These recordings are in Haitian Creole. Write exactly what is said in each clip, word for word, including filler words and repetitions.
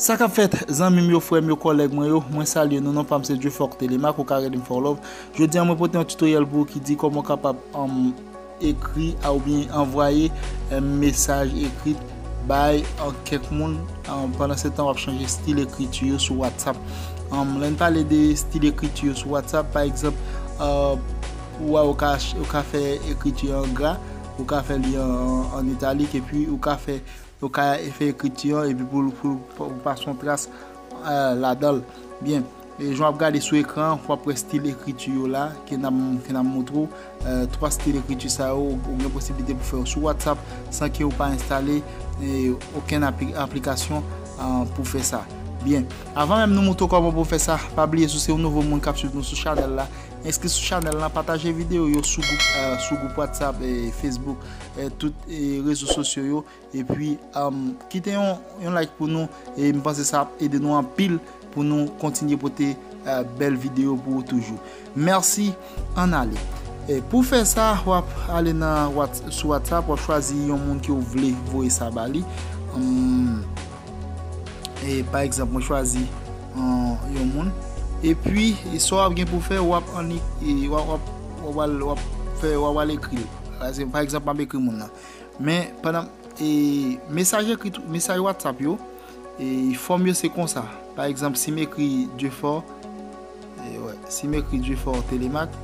Sa k ap fèt, zanmi m yo, frè m yo, kòlèg mwen yo, mwen salye nou, non pa m se Dieufort Telemaque, ou ka rele m Fort Love. Jodi a, mwen pote yon tutoriel pou ou ki di kòman w kapab, um, ekri a oubyen anvwaye, um, mesaj ekri bay, uh, kèk moun, um, pandan se tan w ap chanje stil ekriti yo sou WhatsApp. Um, lè n pale de stil ekriti yo sou WhatsApp, pa egzanp, uh, ou wè, ou ka, ou ka fè ekriti an gra, ou ka fè li an, an italik, epi ou ka fè ou ka fè ekriti an epi pou, pou, pou, pou pase yon tras, eh, ladan l. Byen, e jan w ap gade sou ekran an, w ap wè stil ekriti yo la, ke n ap, ke n ap montre w, eh, twa stil ekriti sa yo, ou gen posiblite pou fè yo sou WhatsApp san ke ou pa enstale, eh, okenn apli-, aplikasyon, ah, pou fè sa. Byen, avan menm nou montre w kòman pou fè sa, pa bliye si w se yon nouvo moun k ap swiv nou sou chanèl la, enskri sou chanèl la, pataje videyo yo sou gwoup, eh, sou gwoup WhatsApp, eh, Facebook, eh, tout, eh, rezo sosyo yo. Epi, um, kite yon, yon like pou nou. E m panse sa ap ede nou anpil pou nou kontinye pote, uh, bèl videyo pou ou toujou. Mèsi, ann ale. E pou fè sa, w ap ale nan Whats-, sou WhatsApp, w ap chwazi yon moun ke w vle voye sa ba li. Um, e pa egzanp, mwen chwazi, uh, yon moun. Epi, e sa w ap gen pou fè, w ap annik, e w ap, w ap, w ap al, w ap fè, w ap al ekri l. Pa egzanp, pa egzanp, m ap ekri moun nan. Men pandan, e, mesaj ekri tou, mesaj WhatsApp yo, e, fòm yo se konsa. Pa egzanp, si m ekri Dieufort, e, wè, si m ekri Dieufort Telemaque,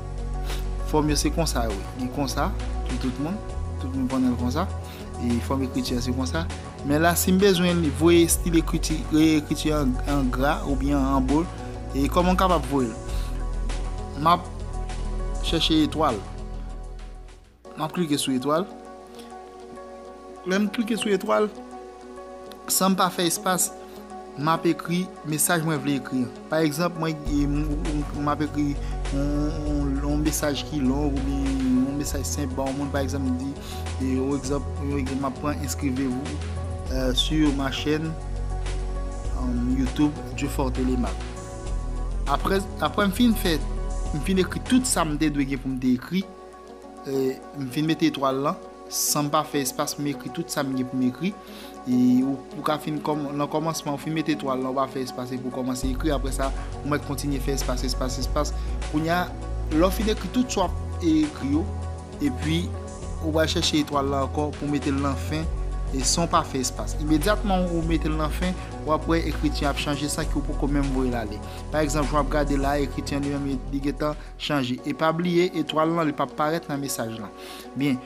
fòm yo se konsa yo ye. Li konsa, pou tout moun, tout moun konnen l konsa. E fòm ekriti a se konsa. Men la, si m bezwen voye stil ekriti, e, ekriti an, an gra oubyen an bold, e kòman m kapab voye l? M ap chèche etwal. M ap klike sou etwal. Lè m klike sou etwal, san m pa fè espas, m ap ekri mesaj mwen vle ekri an. Pa egzanp, mwen, e, m, m, m ap ekri yon, yon, yon mesaj ki long oubyen yon mesaj senp ba yon moun. Pa egzanp, m di, e, yon egzanp, yon egzanp, m ap pran inscrivez-vous, euh, sur ma chaîne, euh, YouTube Dieufort Telemaque. Apre, apre m fin fè, m fin ekri tout sa m te dwe gen pou m te ekri, e, m fin mete etwal lan, san m pa fè espas, m ekri tout sa m gen pou m ekri. E ou, ou ka fin kòm-, nan kòmansman, ou fin mete etwal lan, ou pa fè espas, epi ou kòmanse ekri. Apre sa, ou mèt kontinye fè espas, espas, espas. Kounye a, lè w fin ekri tout sa w ap ekri yo, epi ou pral chèche etwal lan ankò pou mete l nan fen, e san w pa fè espas. Imedyatman ou mete l nan fen, w ap wè ekriti an ap chanje san ke w poko menm voye l ale. Pa egzanp, jan w ap gade la, ekriti an li menm, li gentan chanje. E pa bliye, etwal lan, li p ap parèt nan mesaj lan. Byen,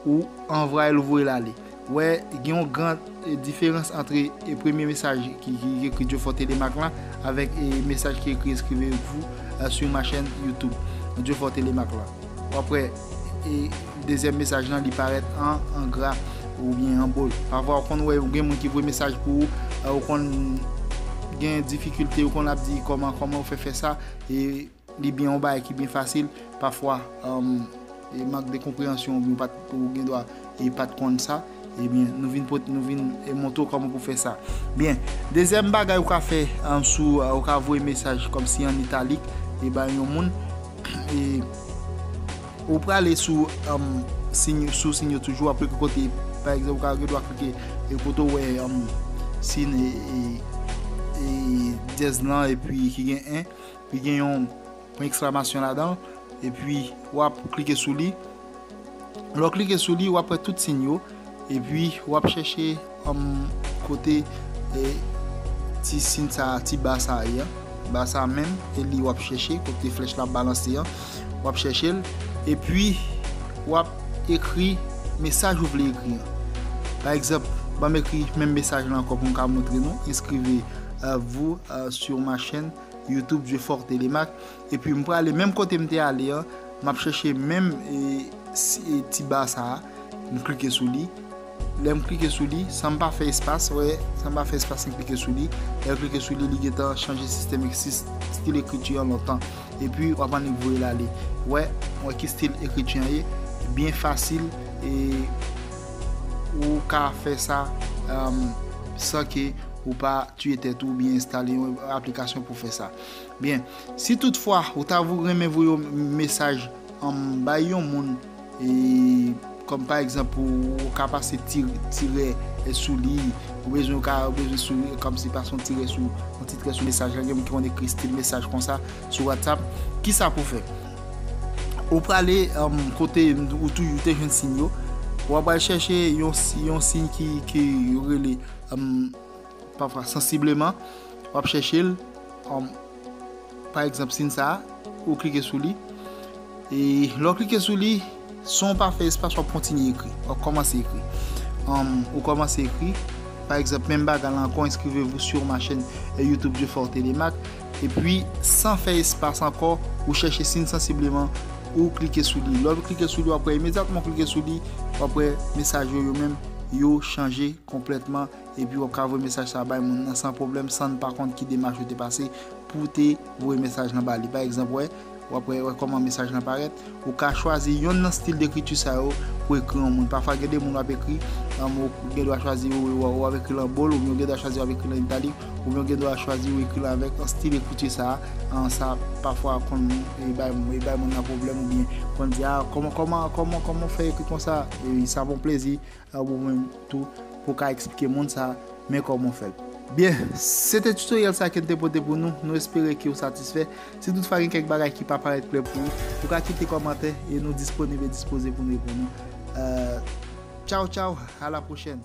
ou anvwaye l, ou voye l ale. Wè, gen yon gran, e, diferans ant, e, premye mesaj ki, ki, ki ekri Dieufort Telemaque lan avèk, e, mesaj ki ekri inscrivez-vous, euh, sur ma chaîne YouTube Dieufort Telemaque lan. W ap wè, e, dezyèm mesaj lan, li parèt an, an gra oubyen an bold. Pafwa, ou konn wè, ou gen moun ki voye mesaj pou ou, e, ou konn gen difikilte, ou konn ap di kòman, kòman ou fè fè sa, e li byen yon bagay ki byen fasil, pafwa, um, e mank de konpreyansyon, ou pa t, ou gen dwa, e pa t konn sa, ebyen, nou vin pot-, nou vin, e, montre w kòman pou fè sa. Byen, dezyèm bagay ou ka fè, um, sou, uh, ou ka voye mesaj kòmsi an italik, e bay yon moun, e ou prale sou, um, siy, sou siy yo toujou, w ap klike kote, pa egzanp, ou ka gen dwa klike, e kote w wè, um, siy, e, e, e dyèz lan, epi ki gen en, ki gen yon pwen eksklamasyon ladan l, epi w ap klike sou li. Lè w klike sou li, w ap wè tout siy yo, epi w ap chèche, um, kote, e, ti siy sa, ti ba sa ye a, ba sa menm, e li w ap chèche, kote flèch la ap balanse an, w ap chèche l, epi w ap ekri mesaj ou vle ekri an. Pa egzanp, ban m ekri menm mesaj la ankò pou m ka montre nou, inscrivez, euh, vous, euh, sur ma chaîne YouTube Dieufort Telemaque. Epi m prale menm kote m te ale an, m ap chèche menm, e, si, e, ti ba sa a, m klike sou li. Lè m klike sou li, san m pa fè espas, wè, san m pa fè espas, m klike sou li. Lè m klike sou li, li gentan chanje sistèm ek-, sis-, stil ekriti an lontan. Epi w ap annik voye l ale. Wè, wè ki stil ekriti an ye, byen fasil, e ou ka fè sa, um, san ke ou pa tiye tèt ou oubyen enstale yon aplikasyon pou fè sa. Byen, si toutfwa ou ta vou renmen voye yon mesaj, um, bay yon moun, e, kòm pa egzanp, ou, ou ka pase ti-, tirè, e, sou li, Ou bezwen, ou ka, ou bezwen sou, kòmsi pase yon ti rès sou, yon ti rès sou mesaj la. Gen moun ki konn ekri stil mesaj konsa sou WhatsApp. Kisa pou fè? Ou prale, um, kote ou toujou te jwenn siy yo. W ap al chèche yon, si- yon siy ki, ki yo rele, um, pafwa sansibleman. W ap chèche l, um, pa egzanp, siy sa a, ou klike sou li. E lè w klike sou li, san w pa fè espas, w ap kontinye ekri. W ap kòmanse ekri. Um, ou kòmanse ekri. Pa egzanp, menm bagay la ankò, inscrivez-vous sur ma chaîne, euh, YouTube Dieuphor Telemaque. Epi, san fè espas ankò, ou chèche siy sansibleman, ou klike sou li. Lè w klike sou li, w ap wè imedyatman w klike sou li, w ap wè mesaj yo, yo menm, yo chanje konplètman. Epi w ap ka voye mesaj sa a bay moun nan san pwoblèm, san n pa konn ki demach ou te pase pou w te voye mesaj lan ba li. Pa egzanp, wè, w ap wè, wè kòman mesaj lan parèt. Ou ka chwazi yonn nan stil dekriti sa yo pou ekri yon moun. Pafwa, gen de moun w ap ekri, um, ou gen dwa chwazi, ou, ou, w ap ekri l an bold, oubyen ou gen dwa chwazi w ap ekri l an italik, oubyen ou gen dwa chwazi ou ekri l avèk yon stil ekriti sa a. An, sa pafwa konn, e, bay, e, bay moun nan pwoblèm, oubyen konn di, a, kòman, kòman, kòman, kòman w fè ekri konsa? E sa bon plezi, a, ou menm tou, pou w ka eksplike moun sa, men kòman w fè l. Byen, se te tutoriel sa ke n te pote pou nou. Nou espere ke w satisfè. Si toutfwa gen kèk bagay ki pa parèt klè pou ou, ou ka kite kòmantè e nou disponib e dispoze pou n reponn ou. Euh, tchaw, tchaw, à la prochaine.